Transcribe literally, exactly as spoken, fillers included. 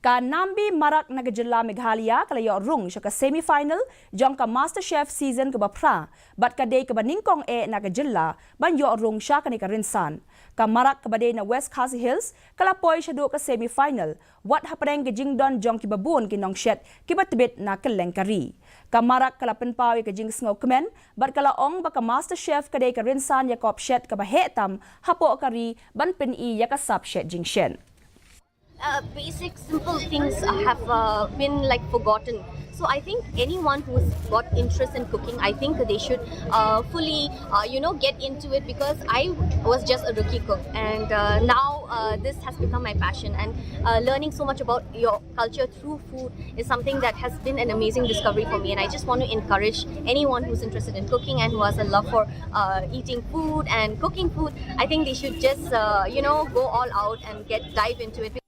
Ka Nambi Marak na ka jylla Meghalaya ka la ïoh rung sha ka semi final jong ka Master Chef season kaba phra bad ka dei kaba nyngkong eh na ka jylla ban ïoh rung sha kane ka rynsan. Ka Marak kaba dei na West Khasi Hills ka la poi shaduh ka semi final wat hapdeng ka jingdon jong kiba bun ki nongshet kiba tbit na kylleng ka ri. Ka Marak ka la pynpaw ïa ka jingsngewkmen bad ka la ong ba ka Master Chef ka dei ka rynsan ïakop shet kaba heh tam hapoh ka ri ban pyni ïa ka sap shet jingshet. Uh, basic, simple things have uh, been like forgotten. So I think anyone who's got interest in cooking, I think they should uh, fully, uh, you know, get into it, because I was just a rookie cook, and uh, now uh, this has become my passion. And uh, learning so much about your culture through food is something that has been an amazing discovery for me. And I just want to encourage anyone who's interested in cooking and who has a love for uh, eating food and cooking food. I think they should just, uh, you know, go all out and get dive into it.